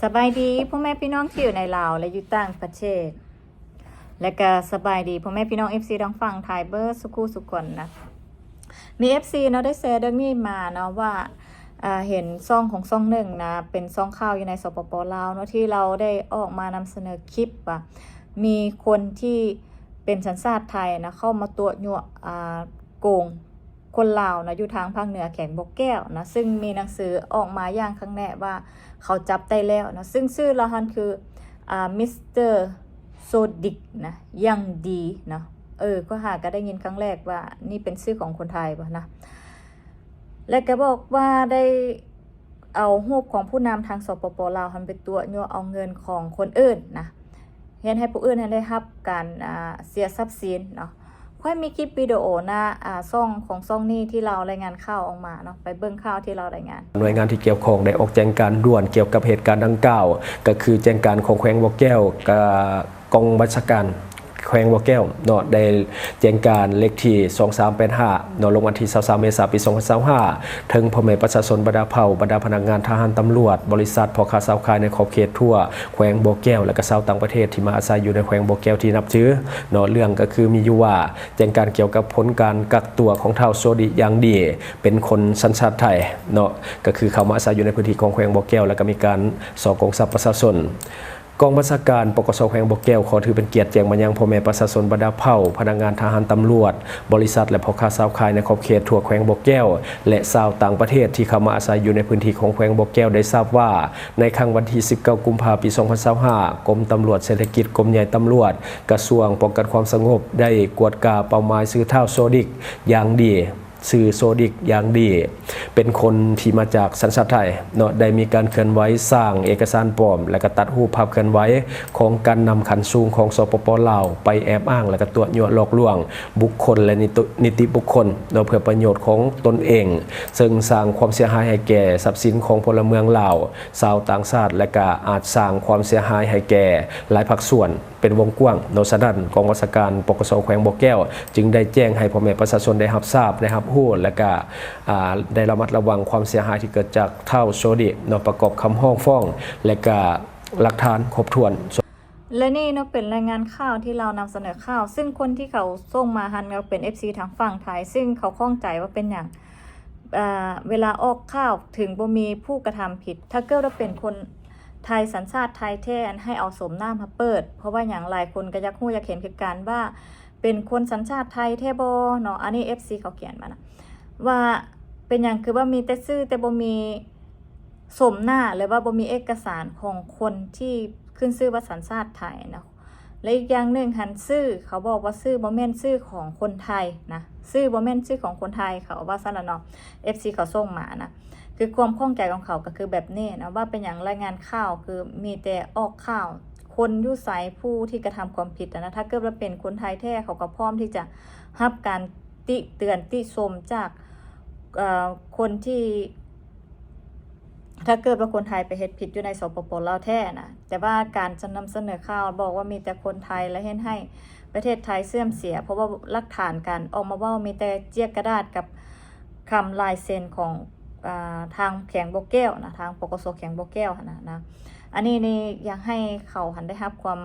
ສະບາຍດີພໍ່ແມ່ພີ່ນ້ອງທີ່ຢູ່ໃນລາວ ແລະ ຢູ່ຕ່າງປະເທດ ແລະກະສະບາຍດີພໍ່ແມ່ພີ່ນ້ອງເອັຟຊີທາງຝັ່ງໄທເບິດສຸຄູ່ສຸຄົນນະ. ມີເອັຟຊີເນາະ ໄດ້ແຊເລື່ອງນີ້ມາເນາະ ວ່າ ອ່າ ເຫັນຊ່ອງຂອງຊ່ອງໜຶ່ງນະ ເປັນຊ່ອງຂ່າວຢູ່ໃນ ສປປ ລາວເນາະ ທີ່ລາວໄດ້ອອກມານຳສະເໜີຄລິບວ່າ ມີຄົນທີ່ເປັນສັນຊາດໄທນະ ເຂົ້າມາຕົວະຍົວະ ອ່າ ໂກງຄົນລາວນະ ຢູ່ທາງພາກເໜືອແຂວງບໍ່ແກ້ວນະ ຊຶ່ງມີໜັງສືອອກມາຢ່າງຄັກແນ່ວ່າເຂົາຈັບໄດ້ແລ້ວນະ ຊຶ່ງຊື່ລາວຫັ້ນຄື ອ່າ ມິສເຕີ ໂຊດິກນະ ຢ່າງດີເນາະ. ເອີ ຂ້ອຍຫາກະໄດ້ຍິນຄັ້ງແລກວ່ານີ້ເປັນຊື່ຂອງຄົນໄທບໍ່ນະ. ແລະກະບອກວ່າໄດ້ເອົາຮູບຂອງຜູ້ນຳທາງ ສປປ ລາວຫັ້ນໄປຕົວະຍົວະເອົາເງິນຂອງຄົນອື່ນນະ ເຮັດໃຫ້ຜູ້ອື່ນຫັ້ນໄດ້ຮັບການ ອ່າ ເສຍຊັບສິນເນາະ. ຂ້ອຍມີຄລິບວິດີໂອນະ ອ່າ ຊ່ອງຂອງຊ່ອງນີ້ທີ່ລາວລາຍງານຂ່າວອອກມາເນາະ ໄປເບິ່ງຂ່າວທີ່ລາວລາຍງານ. ໜ່ວຍງານທີ່ກ່ຽວຂ້ອງໄດ້ອອກແຈ້ງການດ່ວນກ່ຽວກັບເຫດການດັ່ງກ່າວ ກະຄືແຈ້ງການຂອງແຂວງບໍ່ແກ້ວ ກະ ກອງບັນຊາການແຂວງບໍ່ແກ້ວເນາະ ໄດ້ແຈ້ງການເລກທີສອງສາມແປດຫ້າເນາະ ລົງວັນທີຊາວສາມເມສາປີສອງພັນຊາວຫ້າ ເຖິງພໍ່ແມ່ປະຊາຊົນບັນດາເຜົ່າ, ບັນດາພະນັກງານ, ທະຫານ, ຕຳຫຼວດ, ບໍລິສັດ, ພໍ່ຄ້າຊາວຂາຍໃນຂອບເຂດທົ່ວແຂວງບໍ່ແກ້ວ ແລະກະຊາວຕ່າງປະເທດທີ່ມາອາໄສຢູ່ໃນແຂວງບໍ່ແກ້ວທີ່ນັບຖືເນາະ. ເລື່ອງກະຄືມີຢູ່ວ່າ ແຈ້ງການກ່ຽວກັບຜົນການກັກຕົວຂອງທ້າວ ໂຊດິກ ຢ່າງດີ ເປັນຄົນສັນຊາດໄທເນາະ ກະຄືເຂົ້າມາອາໄສຢູ່ໃນພື້ນທີ່ຂອງແຂວງບໍ່ແກ້ວ ແລະກະມີການສໍ້ໂກງຊັບປະຊາຊົນ. ກອງບັນຊາການ ປກສ ແຂວງບໍ່ແກ້ວ ຂໍຖືເປັນກຽດແຈ້ງມາຍັງພໍ່ແມ່ປະຊາຊົນບັນດາເຜົ່າ, ພະນັກງານ, ທະຫານ, ຕຳຫຼວດ, ບໍລິສັດ ແລະ ພໍ່ຄ້າຊາວຂາຍໃນຂອບເຂດທົ່ວແຂວງບໍ່ແກ້ວ ແລະ ຊາວຕ່າງປະເທດທີ່ເຂົ້າມາອາໄສຢູ່ໃນພື້ນທີ່ຂອງແຂວງບໍ່ແກ້ວ ໄດ້ຊາບວ່າ ໃນຄ່ຳວັນທີສິບເກົ້າ ກຸມພາ ປີສອງພັນຊາວຫ້າ ກົມຕຳຫຼວດເສດຖະກິດ, ກົມໃຫຍ່ຕຳຫຼວດ, ກະຊວງປ້ອງກັນຄວາມສະຫງົບ ໄດ້ກວດກາເປົ້າໝາຍຊື່ທ້າວ ໂຊດິກ ຢ່າງດີ. ຊື່ ໂຊດິກ ຢ່າງດີ ເປັນຄົນທີ່ມາຈາກສັນຊາດໄທເນາະ ໄດ້ມີການເຄື່ອນໄຫວສ້າງເອກະສານປອມ ແລະກະຕັດຮູບພາບເຄື່ອນໄຫວຂອງການນຳຂັ້ນສູງຂອງ ສປປ ລາວ ໄປແອບອ້າງ ແລະກະຕົວະຍົວະຫຼອກລວງບຸກຄົນ ແລະ ນິຕິ ນິຕິບຸກຄົນເນາະ ເພື່ອປະໂຫຍດຂອງຕົນເອງ ເຊິ່ງສ້າງຄວາມເສຍຫາຍໃຫ້ແກ່ຊັບສິນຂອງພົນລະເມືອງລາວ, ຊາວຕ່າງຊາດ ແລະກະອາດສ້າງຄວາມເສຍຫາຍໃຫ້ແກ່ຫຼາຍພາກສ່ວນ ເປັນວົງກວ້າງເນາະ. ສະນັ້ນ ກອງບັນຊາການ ປກສ ແຂວງບໍ່ແກ້ວ ຈຶ່ງໄດ້ແຈ້ງໃຫ້ພໍ່ແມ່ປະຊາຊົນໄດ້ຮັບຊາບ ໄດ້ຮັບຮູ້ ແລະກະ ອ່າ ໄດ້ລະມັດລະວັງຄວາມເສຍຫາຍທີ່ເກີດຈາກທ້າວ ໂຊດິກ ເນາະ ປະກອບຄຳຮ້ອງຟ້ອງ ແລະກະຫຼັກຖານຄົບຖ້ວນ. ແລະນີ້ເນາະ ເປັນລາຍງານຂ່າວທີ່ລາວນຳສະເໜີຂ່າວ ຊຶ່ງຄົນທີ່ເຂົາສົ່ງມາຫັ້ນກະເປັນເອັຟຊີທາງຝັ່ງໄທ ຊຶ່ງເຂົາຂ້ອງໃຈວ່າເປັນຫຍັງ ອ່າ ເວລາອອກຂ່າວ ເຖິງບໍ່ມີຜູ້ກະທຳຜິດ ຖ້າເກີດວ່າເປັນຄົນໄທ ສັນຊາດໄທແທ້ ໃຫ້ເອົາໂສມໜ້າມາເປີດ. ເພາະວ່າຫຍັງ ຫຼາຍຄົນກະຢາກຮູ້ຢາກເຫັນຄືກັນວ່າເປັນຄົນສັນຊາດໄທແທ້ບໍ່ເນາະ. ອັນນີ້ເອັຟຊີເຂົາຂຽນມານະ ວ່າເປັນຫຍັງຄືວ່າມີແຕ່ຊື່ ແຕ່ບໍ່ມີໂສມໜ້າ ຫຼືວ່າບໍ່ມີເອກະສານຂອງຄົນທີ່ຂຶ້ນຊື່ວ່າສັນຊາດໄທເນາະ. ແລະອີກຢ່າງໜຶ່ງຫັ້ນ ຊື່ ເຂົາບອກວ່າຊື່ບໍ່ແມ່ນຊື່ຂອງຄົນໄທນະ ຊື່ບໍ່ແມ່ນຊື່ຂອງຄົນໄທ ເຂົາວ່າຊັ້ນລະເນາະ ເອັຟຊີເຂົາສົ່ງມານະ. ຄືຄວາມຂ້ອງໃຈຂອງເຂົາກະຄືແບບນີ້ນະ ວ່າເປັນຫຍັງລາຍງານຂ່າວຄືມີແຕ່ອອກຂ່າວ ຄົນຢູ່ໃສ ຜູ້ທີ່ກະທຳຄວາມຜິດຫັ້ນນະ ຖ້າເກີດວ່າເປັນຄົນໄທແທ້ ເຂົາກະພ້ອມທີ່ຈະຮັບການຕິເຕືອນຕິຊົມຈາກ ເອີ ຄົນທີ່ ຖ້າເກີດວ່າຄົນໄທໄປເຮັດຜິດຢູ່ໃນ ສປປ ລາວ ແທ້ນະ ແຕ່ວ່າການຈະນຳສະເໜີຂ່າວບອກວ່າມີແຕ່ຄົນໄທ ແລະເຮັດໃຫ້ປະເທດໄທເສື່ອມເສຍ ເພາະວ່າຫຼັກຖານການອອກມາເວົ້າມີແຕ່ຈຽກກະດາດກັບຄຳລາຍເຊັນຂອງ ອ່າ ທາງແຂວງບໍ່ແກ້ວນະ ທາງ ປກສ ແຂວງບໍ່ແກ້ວຫັ້ນນະ. ອັນນີ້ນີ້ຢາກໃຫ້ເຂົາຫັ້ນໄດ້ຮັບຄວາມ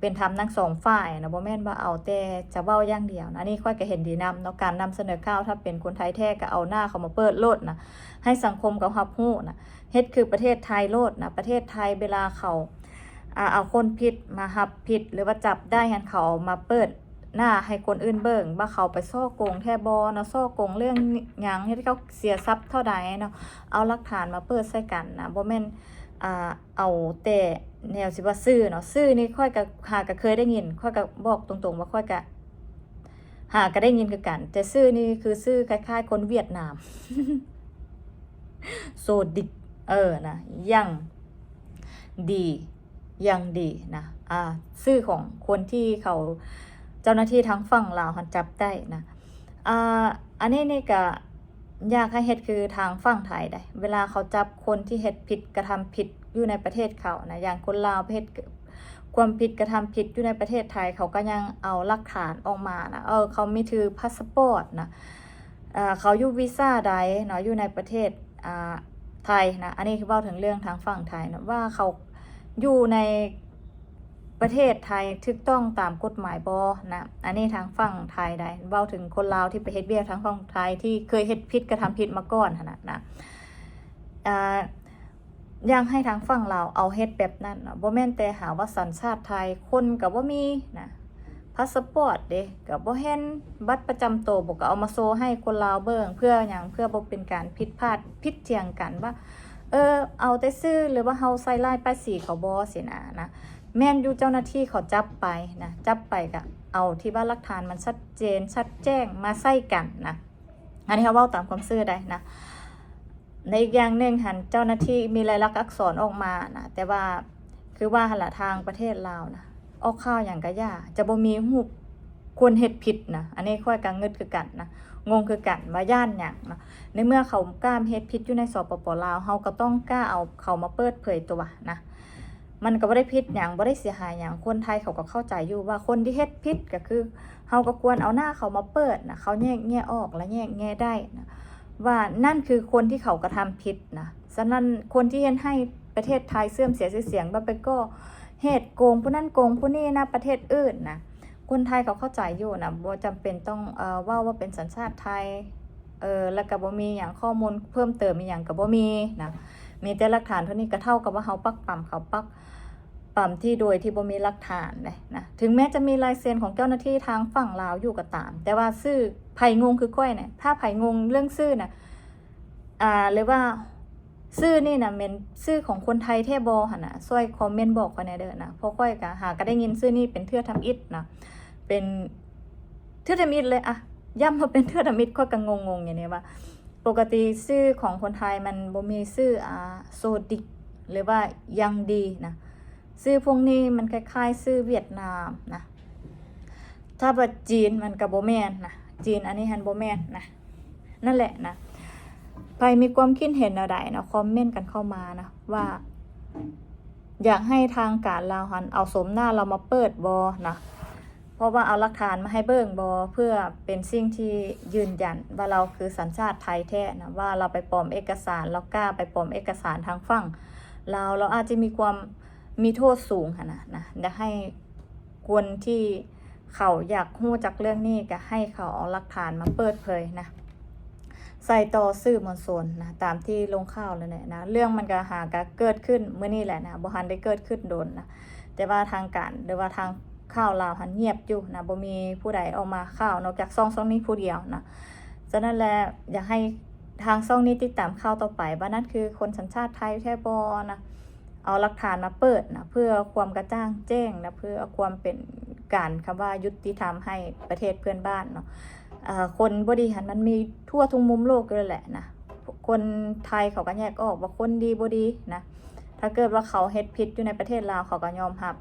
ເປັນທຳທັງສອງຝ່າຍນະ ບໍ່ແມ່ນວ່າເອົາແຕ່ຈະເວົ້າຢ່າງດຽວນະ. ອັນນີ້ຂ້ອຍກະເຫັນດີນຳເນາະ ການນຳສະເໜີຂ່າວ ຖ້າເປັນຄົນໄທແທ້ກະເອົາໜ້າເຂົາມາເປີດໂລດນະ ໃຫ້ສັງຄົມເຂົາຮັບຮູ້ນະ ເຮັດຄືປະເທດໄທໂລດນະ. ປະເທດໄທເວລາເຂົາ ອ່າ ເອົາຄົນຜິດມາຮັບຜິດ ຫຼືວ່າຈັບໄດ້ຫັ້ນ ເຂົາເອົາມາເປີດໜ້າໃຫ້ຄົນອື່ນເບິ່ງວ່າເຂົາໄປສໍ້ໂກງແທ້ບໍ່ເນາະ ສໍ້ໂກງເລື່ອງຫຍັງ ເຮັດໃຫ້ເຂົາເສຍຊັບເທົ່າໃດເນາະ ເອົາຫຼັກຖານມາເປີດໃສ່ກັນນະ ບໍ່ແມ່ນ ອ່າ ເອົາແຕ່ແນວຊິວ່າຊື່ເນາະ ຊື່ນີ້ຂ້ອຍກະຫາກະເຄີຍໄດ້ຍິນ ຂ້ອຍກະບອກຕົງໆວ່າຂ້ອຍກະຫາກະໄດ້ຍິນຄືກັນ ແຕ່ຊື່ນີ້ຄືຊື່ຄ້າຍໆຄົນຫວຽດນາມ ໂຊດິກ ເອີ ນະ ຢ່າງດີ ຢ່າງດີນະ ອ່າ ຊື່ຂອງຄົນທີ່ເຂົາ ເຈົ້າໜ້າທີ່ທາງຝັ່ງລາວຫັ້ນຈັບໄດ້ນະ. ອ່າ ອັນນີ້ນີ້ກະຢາກໃຫ້ເຮັດຄືທາງຝັ່ງໄທໄດ໋ ເວລາເຂົາຈັບຄົນທີ່ເຮັດຜິດກະທຳຜິດຢູ່ໃນປະເທດເຂົານະ ຢ່າງຄົນລາວໄປເຮັດຄວາມຜິດກະທຳຜິດຢູ່ໃນປະເທດໄທ ເຂົາກະຍັງເອົາຫຼັກຖານອອກມານະ ເອີ ເຂົາມີຖືພາສປອດນະ ເຂົາຢູ່ວີຊາໃດເນາະ ຢູ່ໃນປະເທດ ອ່າ ໄທນະ ອັນນີ້ຄືເວົ້າເຖິງເລື່ອງທາງຝັ່ງໄທນະ ວ່າເຂົາຢູ່ໃນປະເທດໄທຖືກຕ້ອງຕາມກົດໝາຍບໍ່ນະ. ອັນນີ້ທາງຝັ່ງໄທໄດ໋ ເວົ້າເຖິງຄົນລາວທີ່ໄປເຮັດວຽກທາງຝັ່ງໄທ ທີ່ເຄີຍເຮັດຜິດກະທຳຜິດມາກ່ອນຫັ້ນນະນະ. ອ່າ ຢາກໃຫ້ທາງຝັ່ງລາວເອົາເຮັດແບບນັ້ນເນາະ ບໍ່ແມ່ນແຕ່ຫາວ່າສັນຊາດໄທ ຄົນກໍບໍ່ມີນະ ພາສະປອດເດ້ກໍບໍ່ເຫັນ ບັດປະຈຳໂຕບໍ່ກໍເອົາມາໂຊໃຫ້ຄົນລາວເບິ່ງ ເພື່ອຫຍັງ? ເພື່ອບໍ່ເປັນການຜິດພາດຜິດຖຽງກັນວ່າ ເອີ ເອົາແຕ່ຊື່ ຫຼືວ່າເຮົາໃສ່ຮ້າຍປ້າຍສີເຂົາບໍ່ຊີ້ນະນະ. ແມ່ນຢູ່ເຈົ້າໜ້າທີ່ເຂົາຈັບໄປນະ ຈັບໄປກໍເອົາທີ່ວ່າຫຼັກຖານມັນຊັດເຈນຊັດແຈ້ງມາໃສ່ກັນນະ. ອັນນີ້ເຮົາເວົ້າຕາມຄວາມເຊື່ອໄດ໋ນະ. ໃນອີກຢ່າງໜຶ່ງຫັ້ນ ເຈົ້າໜ້າທີ່ມີລາຍລັກອັກສອນອອກມານະ ແຕ່ວ່າຄືວ່າຫັ້ນລະ ທາງປະເທດລາວນະ ອອກຂ່າວຫຍັງກະຢ່າ ຈະບໍ່ມີຮູບຄົນເຮັດຜິດນະ. ອັນນີ້ຂ້ອຍກະງຶດຄືກັນນະ ງົງຄືກັນວ່າຢ້ານຫຍັງນະ. ໃນເມື່ອເຂົາກ້າເຮັດຜິດຢູ່ໃນ ສປປ ລາວ ເຮົາກໍຕ້ອງກ້າເອົາເຂົາມາເປີດເຜີຍຕົວນະ. ມັນກໍບໍ່ໄດ້ຜິດຫຍັງ ບໍ່ໄດ້ເສຍຫາຍຫຍັງ ຄົນໄທເຂົາກໍເຂົ້າໃຈຢູ່ວ່າຄົນທີ່ເຮັດຜິດກໍຄື ເຮົາກໍຄວນເອົາໜ້າເຂົາມາເປີດນະ ເຂົາແຍກແຍະອອກ ແລະ ແຍກແຍະໄດ້ນະ ວ່ານັ້ນຄືຄົນທີ່ເຂົາກະທຳຜິດນະ. ສະນັ້ນ ຄົນທີ່ເຮັດໃຫ້ປະເທດໄທເສື່ອມເສຍຊື່ສຽງ ວ່າໄປກໍ່ເຫດໂກງຜູ້ນັ້ນໂກງຜູ້ນີ້ນະ ປະເທດອື່ນນະ ຄົນໄທເຂົາເຂົ້າໃຈຢູ່ນະ ບໍ່ຈຳເປັນຕ້ອງ ເອີ ເວົ້າວ່າເປັນສັນຊາດໄທ ເອີ ແລ້ວກໍບໍ່ມີຫຍັງ ຂໍ້ມູນເພີ່ມເຕີມອີ່ຫຍັງກໍບໍ່ມີນະ. ມີແຕ່ຫຼັກຖານເທົ່ານີ້ ກໍເທົ່າກັບວ່າເຮົາປັກປຳເຂົາ ປັກປຳທີ່ໂດຍທີ່ບໍ່ມີຫຼັກຖານເດ້ນະ. ເຖິງແມ້ຈະມີລາຍເຊັນຂອງເຈົ້າໜ້າທີ່ທາງຝັ່ງລາວຢູ່ກໍຕາມ ແຕ່ວ່າຊື່ ໃຜງົງຄືຂ້ອຍນະ ຖ້າໃຜງົງເລື່ອງຊື່ນະ ອ່າ ຫຼືວ່າຊື່ນີ້ນະແມ່ນຊື່ຂອງຄົນໄທແທ້ບໍ່ຫັ້ນນະ ຊ່ວຍຄອມເມັນບອກຂ້ອຍແດ່ເດີນະ ເພາະຂ້ອຍກະຫາກະໄດ້ຍິນຊື່ນີ້ເປັນເທື່ອທຳອິດນະ ເປັນເທື່ອທຳອິດເລີຍ. ອະ ຢ້ຳວ່າເປັນເທື່ອທຳອິດ ຂ້ອຍກະງົງໆຢູ່ນີ້ວ່າ ປົກກະຕິຊື່ຂອງຄົນໄທມັນບໍ່ມີຊື່ ອ່າ ໂຊດິກ ຫຼືວ່າຍັງດີນະ. ຊື່ພວກນີ້ມັນຄ້າຍໆຊື່ຫວຽດນາມນະ. ຖ້າວ່າຈີນມັນກະບໍ່ແມ່ນນະ ຈີນອັນນີ້ຫັ້ນບໍ່ແມ່ນນະ. ນັ້ນແຫຼະນະ ໃຜມີຄວາມຄິດເຫັນແນວໃດເນາະ ຄອມເມັນກັນເຂົ້າມານະ ວ່າຢາກໃຫ້ທາງການລາວຫັ້ນເອົາໂສມໜ້າລາວມາເປີດບໍ່ນະ. ເພາະວ່າເອົາຫຼັກຖານມາໃຫ້ເບິ່ງບໍ່ ເພື່ອເປັນສິ່ງທີ່ຢືນຢັນວ່າລາວຄືສັນຊາດໄທແທ້ນະ ວ່າລາວໄປປອມເອກະສານ ລາວກ້າໄປປອມເອກະສານທາງຝັ່ງລາວ ລາວອາດຈະມີຄວາມ ມີໂທດສູງຫັ້ນນະນະ. ຢາກໃຫ້ຄົນທີ່ເຂົາຢາກຮູ້ຈັກເລື່ອງນີ້ ກະໃຫ້ເຂົາເອົາຫຼັກຖານມາເປີດເຜີຍນະ ໃສ່ຕໍ່ສື່ມວນຊົນນະ ຕາມທີ່ລົງຂ່າວນັ້ນແຫຼະນະ. ເລື່ອງມັນກະຫາກະເກີດຂຶ້ນມື້ນີ້ແຫຼະນະ ບໍ່ທັນໄດ້ເກີດຂຶ້ນດົນນະ ແຕ່ວ່າທາງການ ຫຼືວ່າທາງຂ່າວລາວຫັ້ນງຽບຢູ່ນະ ບໍ່ມີຜູ້ໃດອອກມາຂ່າວນອກຈາກຊ່ອງ ຊ່ອງນີ້ຜູ້ດຽວນະ. ສະນັ້ນແຫຼະ ຢາກໃຫ້ທາງຊ່ອງນີ້ຕິດຕາມຂ່າວຕໍ່ໄປ ວ່ານັ້ນຄືຄົນສັນຊາດໄທແທ້ບໍ່ນະ ເອົາຫຼັກຖານມາເປີດນະ ເພື່ອຄວາມກະຈ່າງແຈ້ງນະ ເພື່ອຄວາມເປັນການ ຄຳວ່າຍຸຕິທຳໃຫ້ປະເທດເພື່ອນບ້ານເນາະ. ເອີ ຄົນບໍ່ດີຫັ້ນມັນມີທົ່ວທຸກມຸມໂລກຢູ່ແລ້ວແຫຼະນະ ຄົນໄທເຂົາກະແຍກອອກວ່າຄົນດີບໍ່ດີນະ. ຖ້າເກີດວ່າເຂົາເຮັດຜິດຢູ່ໃນປະເທດລາວ ເຂົາກະຍອມຮັບ